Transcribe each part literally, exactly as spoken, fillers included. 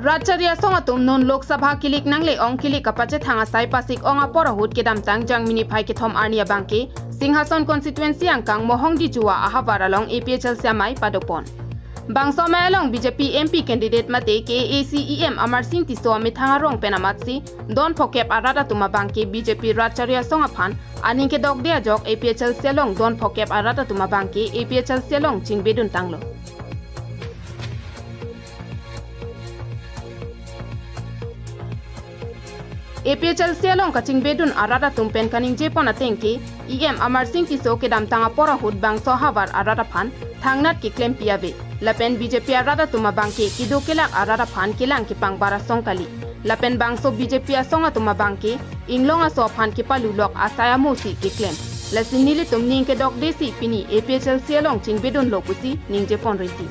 Rat Chari Asong atum non Lok Sabha kilik nangle ongkilik kapachethang asai pasik ong apor ahut kedamtang Jangmi niphai kethom arni abangke Singhason constituency angkang Mohongdijua ahavar along A P H L C amei padopon. Bangso amei along B J P M P candidate mate K A A C E M Amarsing Tisso amethang arong pen amatsi don phokep arat atum abangke B J P Rat Chari Asong aphan aning kedokde ajok A P H L C along don phokep arat atum abangke A P H L C along chingbedun tanglo. A P H L C along kachingbedun arat atum pen kaningjepon atengke E M Amarsing Tisso kedamtang apor ahut bangso ahavar arat aphan thangnat keklempi ave. Lapen B J P arat atum abangke kedo kelak arat aphan kelang kepangbar asong kali. Lapen bangso B J P asong atum abangke inglong aso aphan kepalulok asai amosi keklem. Lasi nelitum ning kedokdesi pini A P H L C along chingbedunlo pusi ningjepon rinti.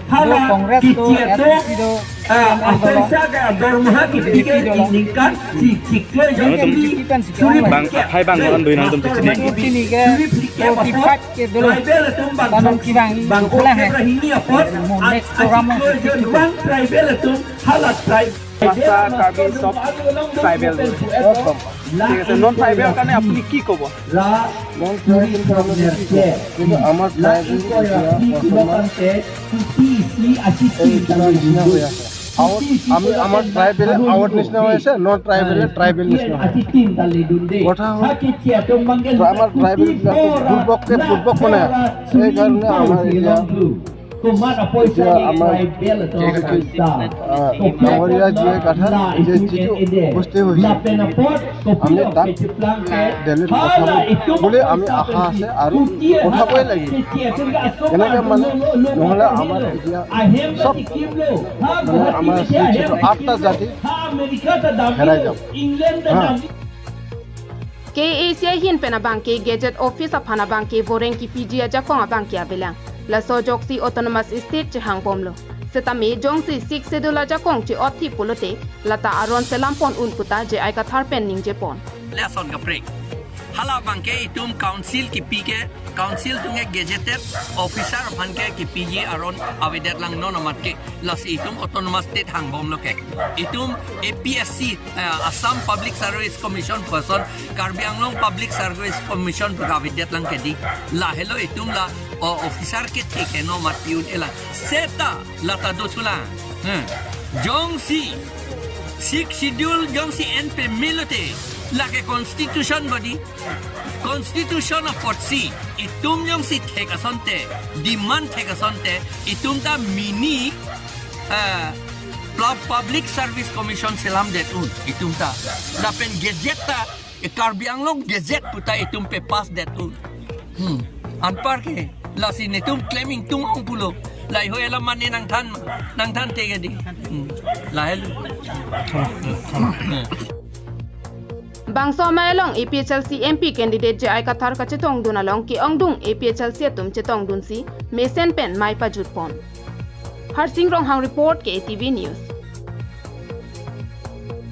Hala Congress to kichi atum, S P C do ah, P M L dolo, asaisa ka dormaha B J P kipike dolo. Ningkan si chiklo Nangtum jongki chiki pen chiki suri ong. Bang, phike hai bang non dui nangtum chini. Chini ke suri phike forty five ke dolo. Tribal atum bang tanam kibang bang pulang hai. Hini apot mo next program mo chiklo chiki jon bang tribal atum hala tribe. Pasta Karbi sob tribal. ঠিক আছে, non tribal কাৰণে আপুনি কি ক'ব? Non tribal কাৰণে কি ক'ব? কিন্তু আমাৰ ট্ৰাইবেল এতিয়া বৰ্তমান এই কিবা নিচিনা হৈ আছে। আগত আমি, আমাৰ ট্ৰাইবেলে আগত নিচিনা হৈ আছে, নন ট্ৰাইবেলে ট্ৰাইবেল নিচিনা হৈ আছে। কথা হ'ল, আমাৰ ট্ৰাইবেল বিলাকক বুৰ্বকে বুৰ্বক বনাই আছে। সেইকাৰণে আমাৰ এতিয়া এতিয়া আমাৰ, আহ, ডাঙৰীয়া জি আই কাথাৰ যে যিটো উপস্থিত হৈছে, আমি তাক দিল্লীত পঠাব বুলি আমি আশা আছে আৰু পঠাবই লাগিব। এনেকে মানে নহ'লে আমাৰ এতিয়া চব মানে আমাৰ যিটো আঠটা জাতি হেৰাই যাব। হা। K A A C ahin pen abangke Gazette Office aphan abangke voreng kipiji ajakong abangke avelang. Laso ajoksi Autonomous State chehangbomlo. Setame jongsi Sixth Schedule ajakong che-otthi pulote lata aron selam pon un puta J I Kathar pen ningjepon. Lason kaprek. Hala abangke itum council kipi ke, council atum ke gazetted officer aphan ke kipiji aron avedetlang non amat ke. Lasi itum Autonomous State hangbomlo ke. Itum A P S C, eh, Assam Public Service Commission pu ason, Karbi Anglong Public Service Commission pu avedetlang ke di. Lahelo itum la, o, officer kethe ke non amat pi un-elang. Seta lata do chulang. Hmm. Jongsi Sixth Schedule jongsi en pemelote lake constitution body. Constitution apotsi itum jongsi thek asonte, demand thek asonte, itum ta mini, eh, pla-, Public Service Commission selamdet un itum ta. Lapen gazette ta, eh, Karbi Anglong Gazette puta itum pe-pass det un. Hmm. Anpar ke, lasi netum claiming tung ong pulo. Lahei ho ela mane nangthan, nangthan tege di. Hmm. Lahelo. Bangso amei along A P H L C M P candidate J I Kathar kachetongdun along ke-ongdung A P H L C atum chetongdunsi mesen pen mei pajutpon. Harsing Ronghang report, K A T V News.